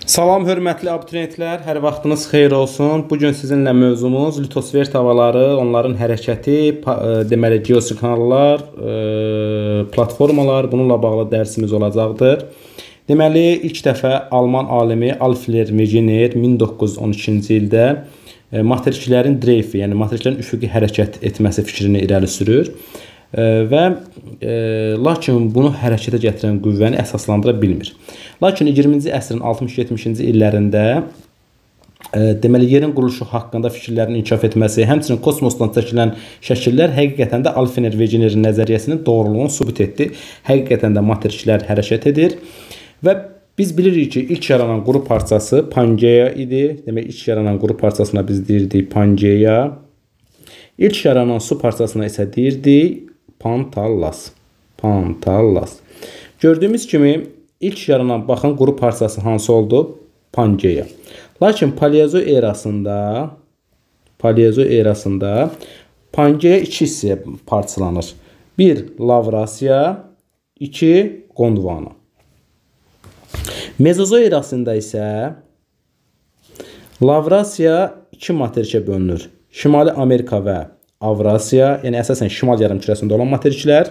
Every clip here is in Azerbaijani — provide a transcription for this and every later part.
Salam hörmətli abituriyentlər, hər vaxtınız xeyir olsun. Bu gün sizinlə mövzumuz litosfer tavaları, onların hərəkəti, deməli geosignallar, platformalar, bununla bağlı dərsimiz olacaqdır. Deməli, ilk dəfə Alman alimi Alfred Wegener 1912-ci ildə materiklərin dreyfi, yəni materiklərin üfüqi hərəkət etməsi fikrini irəli sürür. Və lakin bunu hərəkətə gətirən qüvvəni əsaslandıra bilmir. Lakin 20-ci əsrin 60-70-ci illərində deməli yerin quruluşu haqqında fikirlərin inkişaf etməsi, həmçinin kosmosdan çəkilən şəkillər həqiqətən də Alfred Wegenerin nəzəriyyəsinin doğruluğunu sübut etdi. Həqiqətən də materiklər hərəkət edir və biz bilirik ki, ilk yaranan quru parçası Pangeya idi. Demək, ilk yaranan quru parçasına biz deyirdik Pangeya. İlk yaranan su parçasına isə deyirdik Pantallas. Pantallas. Gördüyümüz kimi ilk yaranan baxın quru parçası hansı oldu? Pangeya. Lakin Paleozoy erasında Pangeya iki hissəyə parçalanır. Bir Lavrasiya, iki Gondvana. Mezozoy erasında isə Lavrasiya iki materikə bölünür. Şimali Amerika və Avrasiya, yəni əsasən şimal yarımkürəsində olan materiklər.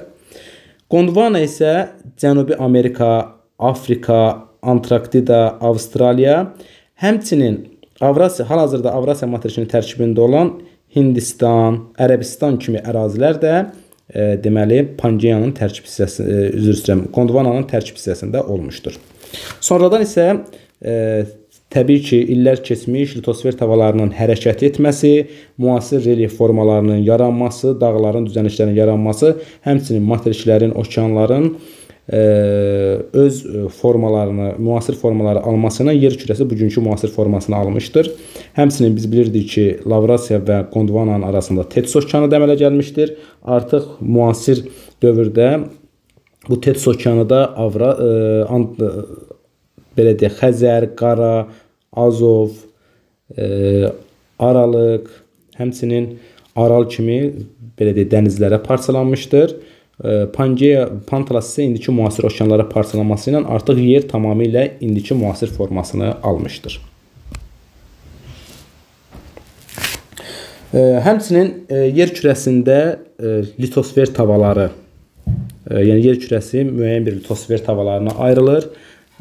Gondvana isə Cənubi Amerika, Afrika, Antarktida, Avstraliya, həmçinin Avrasiya, hal-hazırda Avrasiya materikinin tərkibində olan Hindistan, Ərəbistan kimi ərazilər də deməli Pangeyanın tərkib hissəsi, üzr istəyirəm, Gondvananın tərkib hissəsində olmuşdur. Sonradan isə təbii ki, illər keçmiş litosfer tavalarının hərəkət etməsi, müasir relyef formalarının yaranması, dağların, düzənliklərin yaranması, həmçinin materiklərin, okeanların öz formalarını, müasir formaları alması ilə yer kürəsi bugünkü müasir formasını almışdır. Həmçinin biz bilirdik ki, Lavrasiya və Gondvananın arasında Tetis okeanı da əmələ gəlmişdir. Artıq müasir dövrdə bu Tetis okeanı da belə deyək, Xəzər, Qara, Azov, Aralıq, həmçinin Aral kimi belə deyək, dənizlərə parçalanmışdır. Pangeya, Pantalas isə indiki müasir okeanlara parçalanması ilə artıq yer tamamilə indiki müasir formasını almışdır. Həmçinin yer kürəsində litosfer tavaları, yəni yer kürəsi müəyyən bir litosfer tavalarına ayrılır.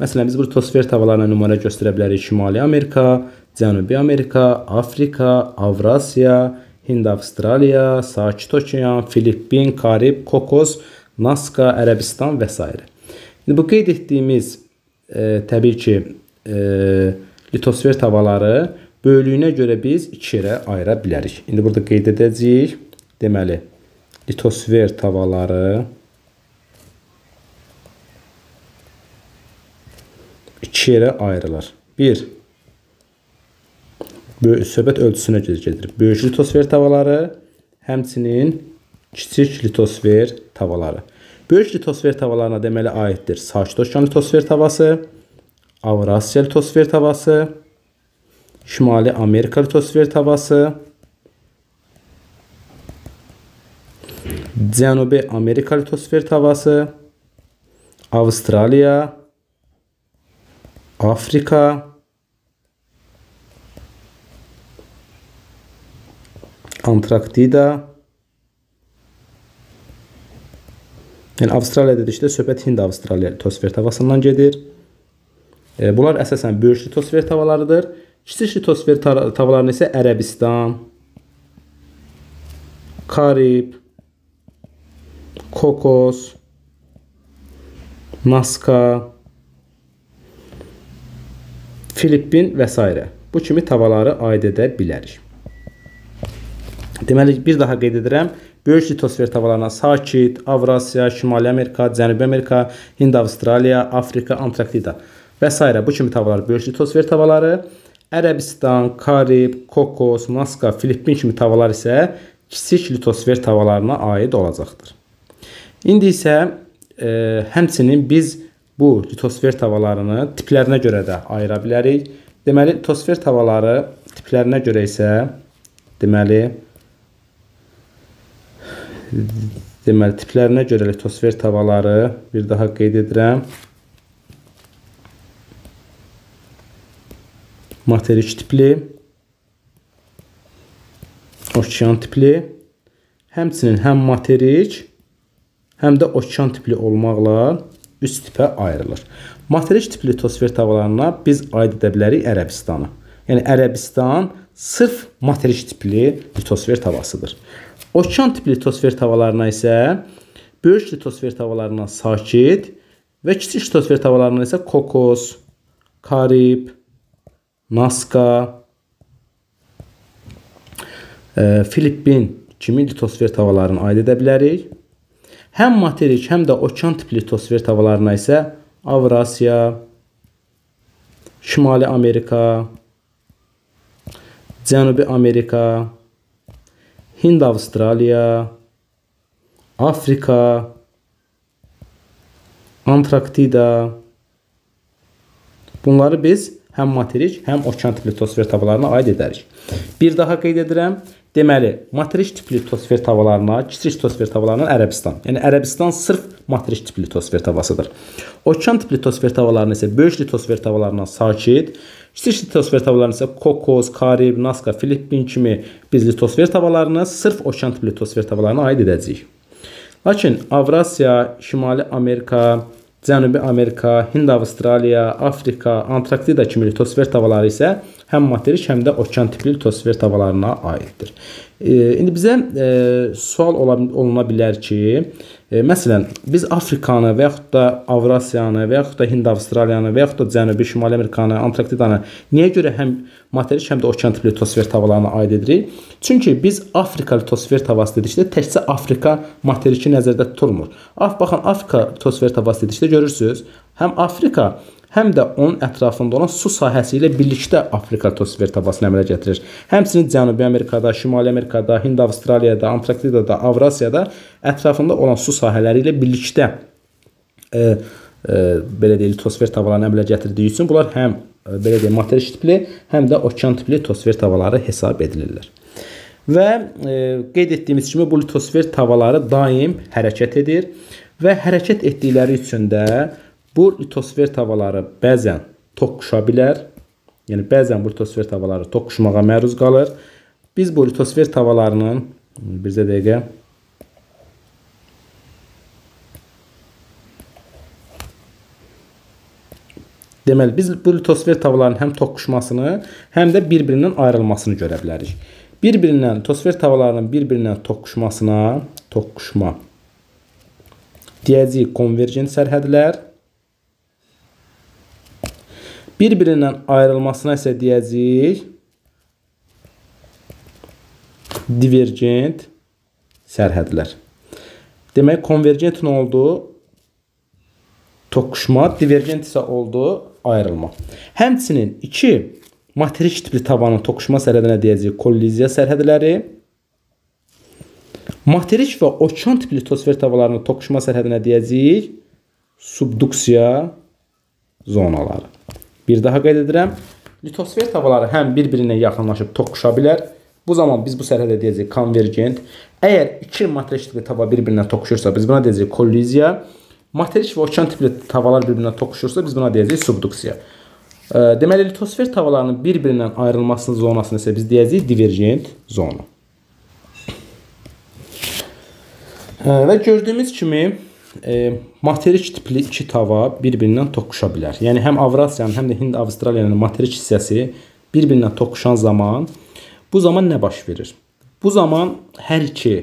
Məsələn, biz bu litosfer tavalarına nümunə göstərə bilərik Şimali Amerika, Cənubi Amerika, Afrika, Avrasiya, Hind-Avstraliya, Sakit Okean, Filippin, Karib, Kokos, Nazka, Ərəbistan və s. İndi bu qeyd etdiyimiz təbii ki, litosfer tavaları böyüklüyünə görə biz iki yerə ayıra bilərik. İndi burada qeyd edəcəyik. Deməli, litosfer tavaları iki yerə ayrılır. Bir, söhbət ölçüsünə görə gedir. Böyük litosfer tavaları, həmçinin kiçik litosfer tavaları. Böyük litosfer tavalarına deməli aiddir Sakit Okean litosfer tavası, Avrasiya litosfer tavası, Şimali Amerika litosfer tavası, Cənubi Amerika litosfer tavası, Avstraliya, Afrika, Antarktida. Yəni Avstraliya dedikdə söhbət Hind-Avstraliya litosfer tavasından gedir. Bunlar əsasən böyük litosfer tavalarıdır. Kiçik litosfer tavalarını isə Ərəbistan, Karib, Kokos, Nazka, Filippin və s. Bu kimi tavaları aid edə bilərik. Deməli, bir daha qeyd edirəm. Böyük litosfer tavalarına Sakit, Avrasiya, Şimali Amerika, Cənubi Amerika, Hind-Avstraliya, Afrika, Antarktida və s. Bu kimi tavalar böyük litosfer tavaları. Ərəbistan, Karib, Kokos, Nazka, Filippin kimi tavalar isə kiçik litosfer tavalarına aid olacaqdır. İndi isə həmçinin biz bu litosfer tavalarını tiplərinə görə də ayıra bilərik. Deməli, litosfer tavaları tiplərinə görə isə deməli tiplərinə görə litosfer tavaları bir daha qeyd edirəm. Materik tipli, okean tipli, həmçinin həm materik, həm də okean tipli olmaqla 3 tipə ayrılır. Materik tipli litosfer tavalarına biz aid edə bilərik Ərəbistanı. Yəni Ərəbistan sırf materik tipli litosfer tavasıdır. Okean tipli litosfer tavalarına isə böyük litosfer tavalarından sakit və kiçik litosfer tavalarından isə Kokos, Karib, Nazka, Filippin kimi litosfer tavalarını aid edə bilərik. Həm materik, həm də okean tipli litosfer tavalarına isə Avrasiya, Şimali Amerika, Cənubi Amerika, Hind Avstraliya, Afrika, Antarktida. Bunları biz həm materik, həm okean tipli litosfer tavalarına aid edərik. Bir daha qeyd edirəm. Deməli, materik tipli litosfer tavalarına, kiçik litosfer tavalarına Ərəbistan. Yəni Ərəbistan sırf materik tipli litosfer tavasıdır. Okean tipli litosfer tavalarına isə böyük litosfer tavalarından sakit, kiçik litosfer tavalarına isə Kokos, Karib, Nazka, Filippin kimi biz litosfer tavalarını sırf okean tipli litosfer tavalarına aid edəcəyik. Lakin Avrasiya, Şimali Amerika, Cənubi Amerika, Hind Avstraliya, Afrika, Antarktida kimi litosfer tavaları isə həm materik, həm də okean tipli litosfer tavalarına aiddir. İndi bizə sual oluna bilər ki, məsələn, biz Afrikanı və yaxud da Avrasiyanı və yaxud da Hind Avstraliyanı və yaxud da Cənubi Şimali Amerikanı, Antarktidanı niyə görə həm materik, həm də okean tipli litosfer tavalarına aid edirik? Çünki biz Afrika litosfer tavası dedikdə təkcə Afrika materiki nəzərdə tutulmur. Baxın, Afrika litosfer tavası dedikdə görürsünüz, həm Afrika, həm də onun ətrafında olan su sahəsi ilə birlikdə Afrika litosfer tavasını əmələ gətirir. Həmçinin Cənubi Amerikada, Şimali Amerikada, Hind Avstraliyada, Antarktidada, Avrasiyada ətrafında olan su sahələri ilə birlikdə belə deyək, litosfer tavalarını əmələ gətirdiyi üçün bunlar həm belə deyək, materik tipli, həm də okean tipli litosfer tavaları hesab edilirlər. Və qeyd etdiyimiz kimi bu litosfer tavaları daim hərəkət edir və hərəkət etdikləri üçün də bu litosfer tavaları bəzən toqquşa bilər. Yəni bəzən bu litosfer tavaları toqquşmağa məruz qalır. Biz bu litosfer tavalarının bircə dəqiqə deməli biz bu litosfer tavalarının həm toqquşmasını, həm də bir-birindən ayrılmasını görə bilərik. Bir-birindən litosfer tavalarının bir-birindən toqquşmasına toqquşma deyəcəyik konvergent sərhədlər. Bir-birindən ayrılmasına isə deyəcəyik divergent sərhədlər. Demək, konvergent nə oldu? Toqquşma, divergent isə oldu ayrılma. Həmçinin iki materik tipli tavanın toqquşma sərhədinə deyəcəyik kolliziya sərhədləri. Materik və okean tipli litosfer tavalarının toqquşma sərhədinə deyəcəyik subduksiya zonaları. Bir daha qeyd edirəm, litosfer tavaları həm bir-birinə yaxınlaşıb toqquşa bilər. Bu zaman biz bu sərhədə deyəcəyik konvergent. Əgər iki materik tipli tava bir-birinə toqquşursa, biz buna deyəcəyik kolliziya. Materik və okean tipli tavalar bir-birinə toqquşursa, biz buna deyəcəyik subduksiya. Deməli, litosfer tavalarının bir-birindən ayrılmasının zonasını isə biz deyəcəyik divergent zona. Və gördüyümüz kimi materik tipli iki tava bir-birindən toqquşa bilər. Yəni həm Avrasiyanın, həm də Hind Avstraliyanın materik hissəsi bir-birindən toqquşan zaman bu zaman nə baş verir? Bu zaman hər iki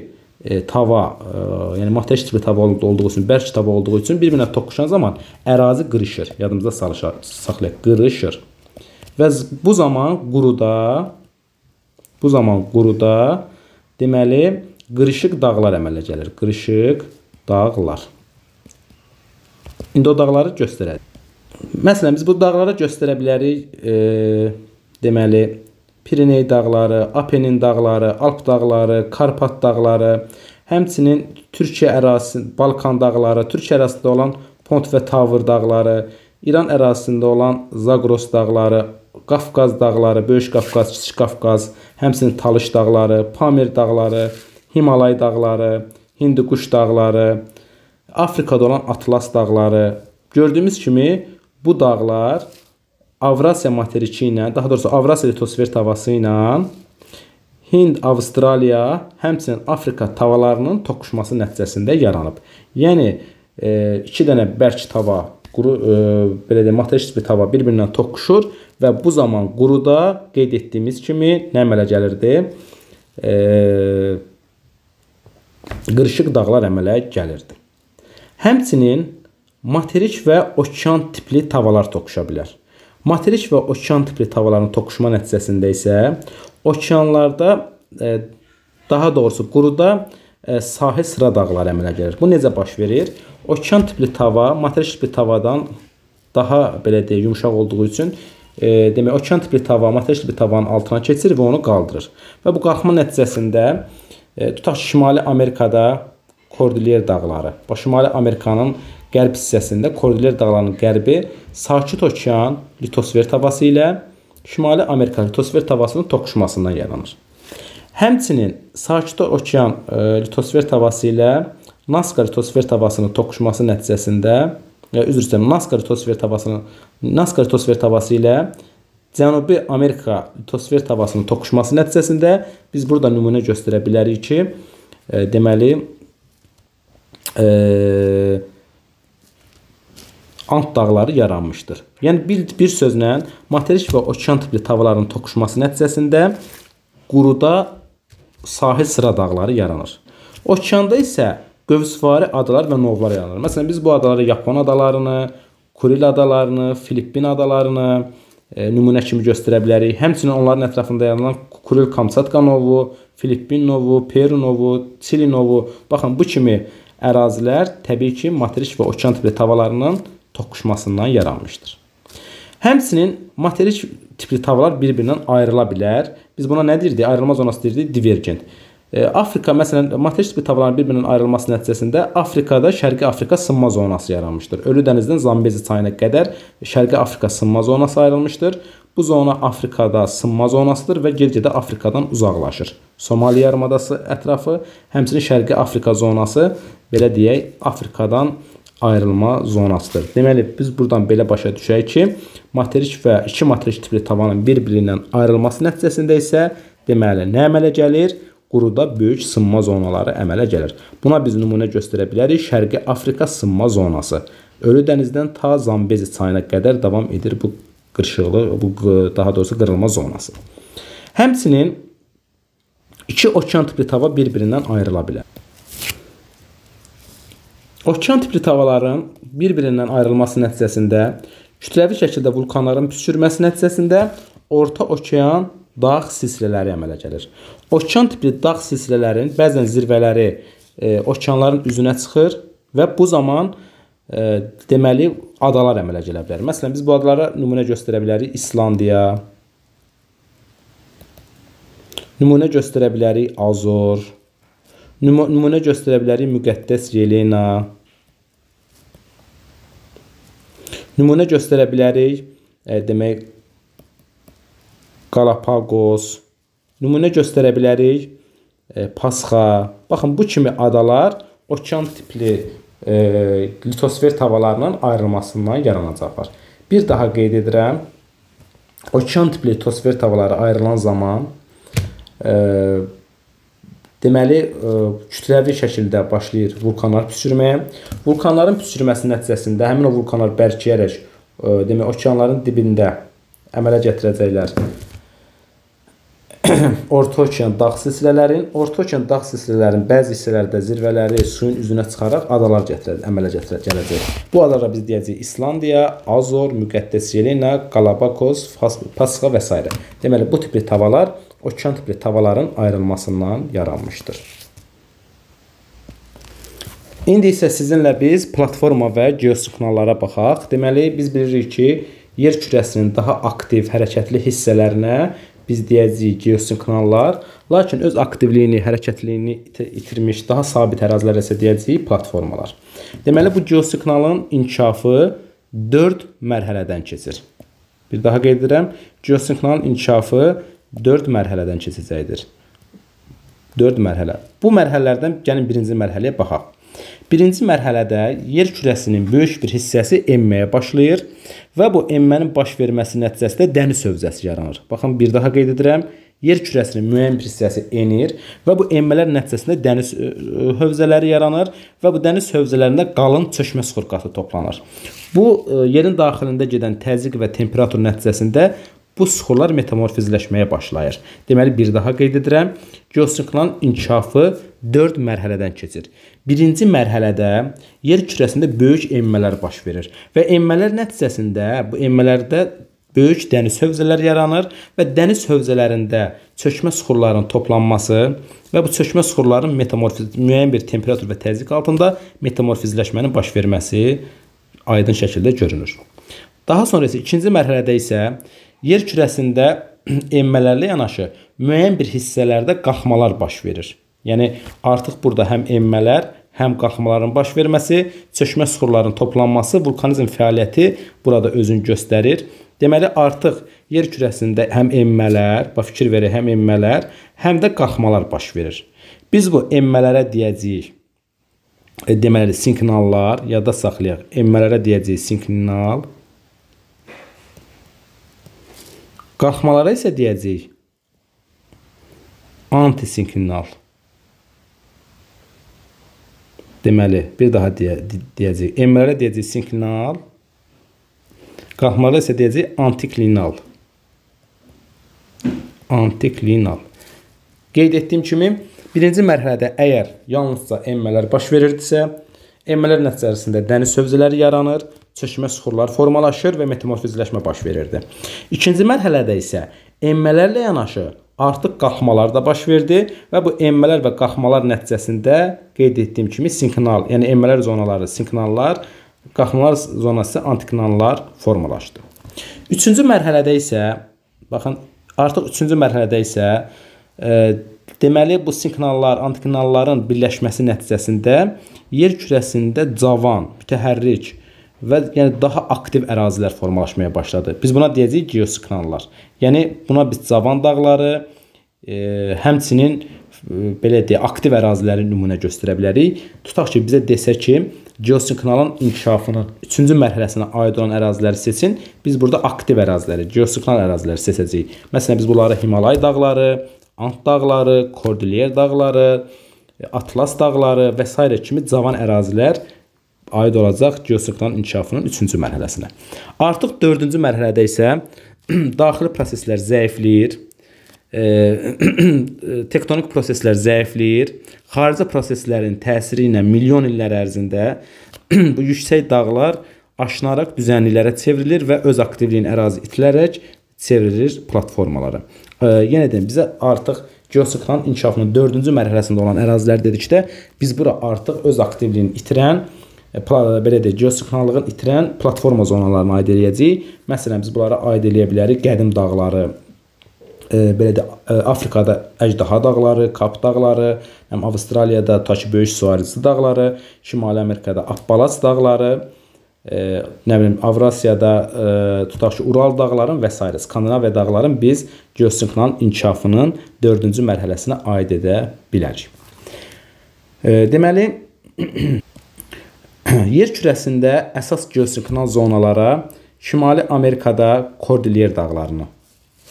tava, yəni materik tipli tava olduğu üçün, bərk tava olduğu üçün bir-birinə toqquşan zaman ərazi qırışır. Yadımızda saxlayaq, qırışır. Və bu zaman quruda, deməli qırışıq dağlar əmələ gəlir. Qırışıq dağlar. İndi o dağları göstərək. Məsələn, biz bu dağlara göstərə bilərik, deməli, Pireney dağları, Apenin dağları, Alp dağları, Karpat dağları, həmçinin Türkiyə ərazisi, Balkan dağları, Türkiyə ərazisində olan Pont və Tavr dağları, İran ərazisində olan Zagros dağları, Qafqaz dağları, Böyük Qafqaz, Kiçik Qafqaz, həmçinin Talış dağları, Pamir dağları, Himalay dağları, Hindiquş dağları, Afrikada olan Atlas dağları. Gördüyümüz kimi bu dağlar Avrasiya materiki ilə, daha doğrusu Avrasiya litosfer tavası ilə Hind, Avstraliya, həmçinin Afrika tavalarının toqquşması nəticəsində yaranıb. Yəni, iki dənə bərk tava, quru, belə deyək, materik tipli tava bir-birindən toqquşur və bu zaman quruda qeyd etdiyimiz kimi nə əmələ gəlirdi? Qırışıq dağlar əmələ gəlirdi. Həmçinin materik və okean tipli tavalar toqquşa bilər. Materik və okean tipli tavalların toqquşma nəticəsində isə okeanlarda, daha doğrusu quruda sahil sıra dağları əmələ gəlir. Bu necə baş verir? Okean tipli tava materik tipli tavadan daha belə deyək, yumşaq olduğu üçün demək, okean tipli tava materik tipli tavanın altına keçir və onu qaldırır. Və bu qalxma nəticəsində tutaq ki, Şimali Amerikada Kordilyer dağları, bax, Şimali Amerikanın qərb hissəsində Kordilyer dağlarının qərbi Sakit Okean litosfer tavası ilə Şimali Amerika litosfer tavasının toqquşmasından yaranır. Həmçinin Sakit Okean litosfer tavası ilə Nazca litosfer tavasının toqquşması nəticəsində, üzr istəyirəm, Nazca litosfer tavası ilə Cənubi Amerika litosfer tavasının toqquşması nəticəsində biz burada nümunə göstərə bilərik ki, deməli, Ant dağları yaranmışdır. Yəni, bir sözlə, materik və okean tipli tavalların toqquşması nəticəsində quruda sahil sıra dağları yaranır. Okeanda isə qövsvari adalar və novlar yaranır. Məsələn, biz bu adalara Yapon adalarını, Kuril adalarını, Filippin adalarını nümunə kimi göstərə bilərik. Həmçinin onların ətrafında yaranan Kuril Kamçatka novu, Filippin novu, Peru novu, Çili novu. Baxın, bu kimi ərazilər təbii ki, materik və okean tipli tavalarının toqquşmasından yaranmışdır. Həmçinin materik tipli tavalar bir-birindən ayrıla bilər. Biz buna nə deyirdik? Ayrılma zonası deyirdik, divergent. Afrika, məsələn, materik tipli tavalların bir-birindən ayrılması nəticəsində Afrikada Şərqi Afrika sınma zonası yaranmışdır. Ölü dənizdən Zambezi çayına qədər Şərqi Afrika sınma zonası ayrılmışdır. Bu zona Afrikada sınma zonasıdır və ged-gedə Afrikadan uzaqlaşır. Somali yarımadası ətrafı, həmçinin Şərqi Afrika zonası, belə deyək, Afrikadan ayrılma zonasıdır. Deməli, biz buradan belə başa düşək ki, materik və iki materik tipli tavanın bir-birindən ayrılması nəticəsində isə deməli, nə əmələ gəlir? Quruda böyük sınma zonaları əmələ gəlir. Buna biz nümunə göstərə bilərik. Şərqi Afrika sınma zonası. Ölü dənizdən ta Zambezi çayına qədər davam edir bu qırışıqlı, bu daha doğrusu qırılma zonası. Həmçinin iki okean tipli tava bir-birindən ayrıla bilər. Okean tipli tavaların bir-birindən ayrılması nəticəsində kütləvi şəkildə vulkanların püskürməsi nəticəsində Orta Okean dağ silsilələri əmələ gəlir. Okean tipli dağ silsilələrin bəzən zirvələri okeanların üzünə çıxır və bu zaman deməli adalar əmələ gələ bilər. Məsələn, biz bu adalara nümunə göstərə bilərik. İslandiya, nümunə göstərə bilərik Azor, nümunə göstərə bilərik Müqəddəs Yelena, nümunə göstərə bilərik demək Galapagos, nümunə göstərə bilərik Pasxa. Baxın, bu kimi adalar okean tipli litosfer tavalarının ayrılmasından yaranacaqlar. Bir daha qeyd edirəm, okean tipli litosfer tavaları ayrılan zaman deməli, kütləvi şəkildə başlayır vulkanlar püskürməyə. Vulkanların püskürməsi nəticəsində həmin o vulkanlar bərkiyərək demək, okeanların dibində əmələ gətirəcəklər Orta Okean dağ silsilələrin. Orta Okean dağ silsilələrin bəzi hissələrdə zirvələri suyun üzünə çıxaraq adalar əmələ gələcək. Bu adalara biz deyəcəyik İslandiya, Azor, Müqəddəs Yelena, Galapagos, Pasxa və s. Deməli, bu tipli tavalar okean tipli tavalların ayrılmasından yaranmışdır. İndi isə sizinlə biz platforma və geosinklinallara baxaq. Deməli, biz bilirik ki, yer kürəsinin daha aktiv, hərəkətli hissələrinə biz deyəcəyik geosinklinallar, lakin öz aktivliyini, hərəkətliyini itirmiş daha sabit ərazilərə isə deyəcəyik platformalar. Deməli, bu geosinklinalın inkişafı 4 mərhələdən keçir. Bir daha qeyd edirəm, geosinklinalın inkişafı 4 mərhələdən keçəcəkdir. 4 mərhələ. Bu mərhələlərdən gəlin birinci mərhələyə baxaq. Birinci mərhələdə yer kürəsinin böyük bir hissəsi enməyə başlayır və bu enmənin baş verməsi nəticəsində dəniz hövzəsi yaranır. Baxın, bir daha qeyd edirəm. Yer kürəsinin müəyyən bir hissəsi enir və bu enmələr nəticəsində dəniz hövzələri yaranır və bu dəniz hövzələrində qalın çökmə süxur qatı toplanır. Bu yerin daxilində gedən təzyiq və temperatur nəticəsində bu süxurlar metamorfizləşməyə başlayır. Deməli, bir daha qeyd edirəm. Geosinklinalın inkişafı 4 mərhələdən keçir. Birinci mərhələdə yer kürəsində böyük enmələr baş verir və enmələr nəticəsində bu enmələrdə böyük dəniz hövzələri yaranır və dəniz hövzələrində çökmə süxurlarının toplanması və bu çökmə süxurların müəyyən bir temperatur və təzyiq altında metamorfizləşmənin baş verməsi aydın şəkildə görünür. Daha sonra isə ikinci mərhələdə isə yer kürəsində enmələrlə yanaşı müəyyən bir hissələrdə qalxmalar baş verir. Yəni artıq burada həm enmələr, həm qalxmaların baş verməsi, çökmə süxurlarının toplanması, vulkanizm fəaliyyəti burada özünü göstərir. Deməli, artıq yer kürəsində həm enmələr, bax fikir verir, həm enmələr, həm də qalxmalar baş verir. Biz bu enmələrə deyəcəyik, deməli, sinklinallar, yadda saxlayaq, enmələrə deyəcəyik sinklinal, qalxmalara isə deyəcəyik antisinklinal. Deməli, bir daha deyəcəyik, enmələrə deyəcəyik sinklinal, qalxmalara isə deyəcəyik antiklinal. Antiklinal. Qeyd etdiyim kimi, birinci mərhələdə əgər yalnızca enmələr baş verirdisə, enmələr nəticəsində dəniz hövzələri yaranır, çökmə süxurlar formalaşır və metamorfizləşmə baş verirdi. İkinci mərhələdə isə enmələrlə yanaşı artıq qalxmalar da baş verdi və bu enmələr və qalxmalar nəticəsində qeyd etdiyim kimi sinklinal, yəni enmələr zonaları sinklinallar, qalxmalar zonası antiklinallar formalaşdı. Üçüncü mərhələdə isə, baxın, artıq üçüncü mərhələdə isə deməli bu sinklinallar, antiklinalların birləşməsi nəticəsində yer kürəsində cavan, mütəhərrik və yəni daha aktiv ərazilər formalaşmaya başladı. Biz buna deyəcəyik geosinklinallar. Yəni buna biz cavan dağları, həmçinin belə deyək, aktiv əraziləri nümunə göstərə bilərik. Tutaq ki, bizə desə ki, geosinklinalın inkişafının üçüncü mərhələsinə aid olan əraziləri seçin. Biz burada aktiv əraziləri, geosinklinal əraziləri seçəcəyik. Məsələn, biz bunları Himalay dağları, Ant dağları, Kordilyer dağları, Atlas dağları və s. kimi cavan ərazilər aid olacaq geosinklinalın inkişafının üçüncü mərhələsinə. Artıq dördüncü mərhələdə isə daxili proseslər zəifləyir, tektonik proseslər zəifləyir, xarici proseslərin təsiri ilə milyon illər ərzində bu yüksək dağlar aşınaraq düzənliklərə çevrilir və öz aktivliyin ərazi itilərək çevrilir platformalara. Yenə deyim, bizə artıq geosinklinalın inkişafının dördüncü mərhələsində olan ərazilər dedikdə, biz bura artıq öz aktivliyini itirən, belə deyək, geosinklinallığın itirən platforma zonalarına aid eləyəcəyik. Məsələn, biz bunlara aid eləyə bilərik qədim dağları, belə deyək, Afrikada Əjdaha dağları, Kap dağları, həm Avstraliyada ta ki Böyük Suarisi dağları, Şimali Amerikada Appalaç dağları, nə bilim, Avrasiyada tutaq ki, Ural dağların və s. Skandinaviya dağların biz geosinklinalın inkişafının dördüncü mərhələsinə aid edə bilərik. Deməli, yer kürəsində əsas geosinklinal zonalara Şimali Amerikada Kordilyer dağlarını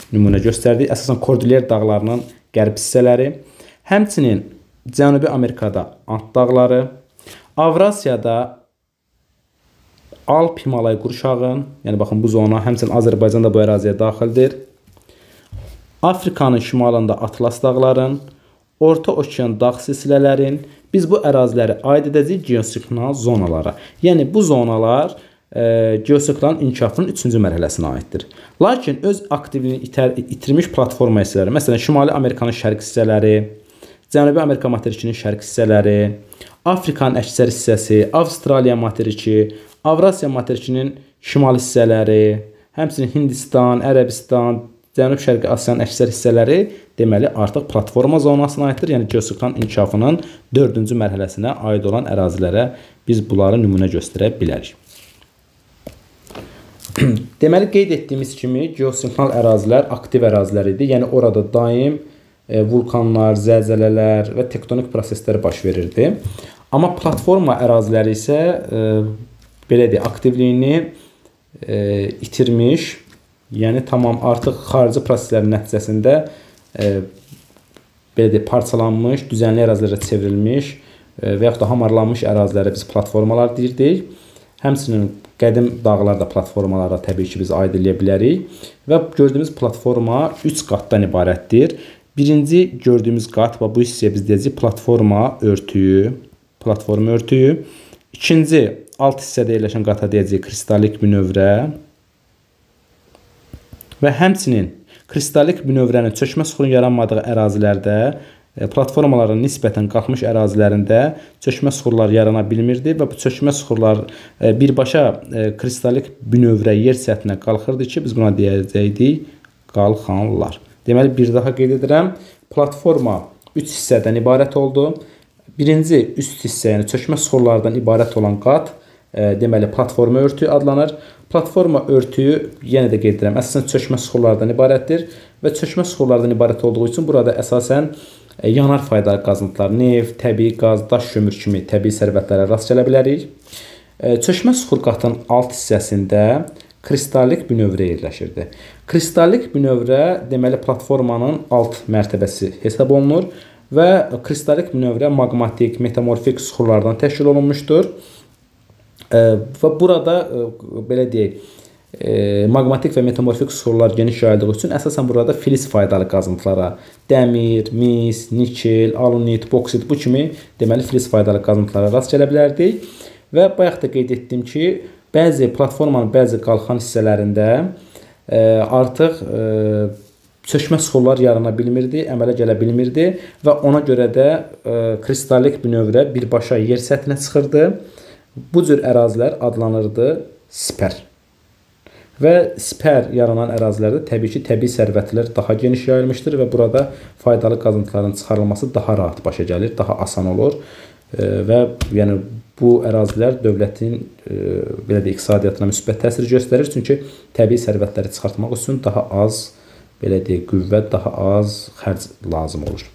nümunə göstərdik. Əsasən Kordilyer dağlarının qərb hissələri, həmçinin Cənubi Amerikada Ant dağları, Avrasiyada Alp Himalay qurşağın, yəni baxın bu zona, həmçinin Azərbaycan da bu əraziyə daxildir. Afrikanın şimalında Atlas dağların, Orta Okean dağ silsilələrin, biz bu əraziləri aid edəcəyik geosinklinal zonalara. Yəni bu zonalar geosinklinalın inkişafının üçüncü mərhələsinə aiddir. Lakin öz aktivliyini itirmiş platforma hissələri, məsələn Şimali Amerikanın şərq hissələri, Cənubi Amerika materikinin şərq hissələri, Afrikanın əksər hissəsi, Avstraliya materiki, Avrasiya materikinin şimal hissələri, həmçinin Hindistan, Ərəbistan, Cənub-Şərqi Asiyanın əksər hissələri deməli artıq platforma zonasına aiddir. Yəni geosinklinalın inkişafının dördüncü mərhələsinə aid olan ərazilərə biz bunları nümunə göstərə bilərik. Deməli, qeyd etdiyimiz kimi geosinklinal ərazilər aktiv ərazilər idi. Yəni orada daim vulkanlar, zəlzələlər və tektonik proseslər baş verirdi. Amma platforma əraziləri isə belə deyək, aktivliyini itirmiş, yəni tamam artıq xarici proseslərin nəticəsində belə deyək, parçalanmış, düzənli ərazilərə çevrilmiş və yaxud da hamarlanmış ərazilərə biz platformalar deyirdik. Həmçinin qədim dağlar da platformalara təbii ki, biz aid eləyə bilərik. Və gördüyümüz platforma 3 qatdan ibarətdir. Birinci gördüyümüz qat və bu hissəyə biz deyəcəyik platforma örtüyü, platforma örtüyü. İkinci alt hissədə yerləşən qata deyəcəyik kristallik bünövrə. Və həmçinin kristallik bünövrənin çökmə suxurun yaranmadığı ərazilərdə, platformaların nisbətən qalxmış ərazilərində çökmə suxurlar yarana bilmirdi və bu çökmə suxurlar birbaşa kristallik bünövrə yer səthinə qalxırdı ki, biz buna deyəcəkdik qalxanlar. Deməli, bir daha qeyd edirəm, platforma 3 hissədən ibarət oldu. Birinci üst hissə, yəni çökmə suxurlardan ibarət olan qat, deməli, platforma örtüyü adlanır. Platforma örtüyü, yenə də qeyd edirəm, əsasən çökmə suxurlardan ibarətdir və çökmə suxurlardan ibarət olduğu üçün burada əsasən yanar faydalı qazıntılar, neft, təbii qaz, daş kömür kimi təbii sərvətlərə rast gələ bilərik. Çökmə suxur qatının alt hissəsində kristallik bünövrə yerləşirdi. Kristallik bünövrə, deməli, platformanın alt mərtəbəsi hesab olunur və kristallik bünövrə maqmatik, metamorfik suxurlardan təşkil olunmuşdur. Və burada, belə deyək, maqmatik və metamorfik suxurlar geniş yayıldığı üçün əsasən burada filiz faydalı qazıntılara, dəmir, mis, nikel, alunit, boksit bu kimi deməli filiz faydalı qazıntılara rast gələ bilərdik. Və bayaq da qeyd etdim ki, bəzi platformanın bəzi qalxan hissələrində artıq çökmə suxurlar yarana bilmirdi, əmələ gələ bilmirdi və ona görə də kristallik bünövrə birbaşa yer səthinə çıxırdı. Bu cür ərazilər adlanırdı sipər. Və sipər yaranan ərazilərdə təbii ki, təbii sərvətlər daha geniş yayılmışdır və burada faydalı qazıntıların çıxarılması daha rahat başa gəlir, daha asan olur və yəni bu ərazilər dövlətin belə deyək, iqtisadiyyatına müsbət təsir göstərir. Çünki təbii sərvətləri çıxartmaq üçün daha az, belə deyək, qüvvə, daha az xərc lazım olur.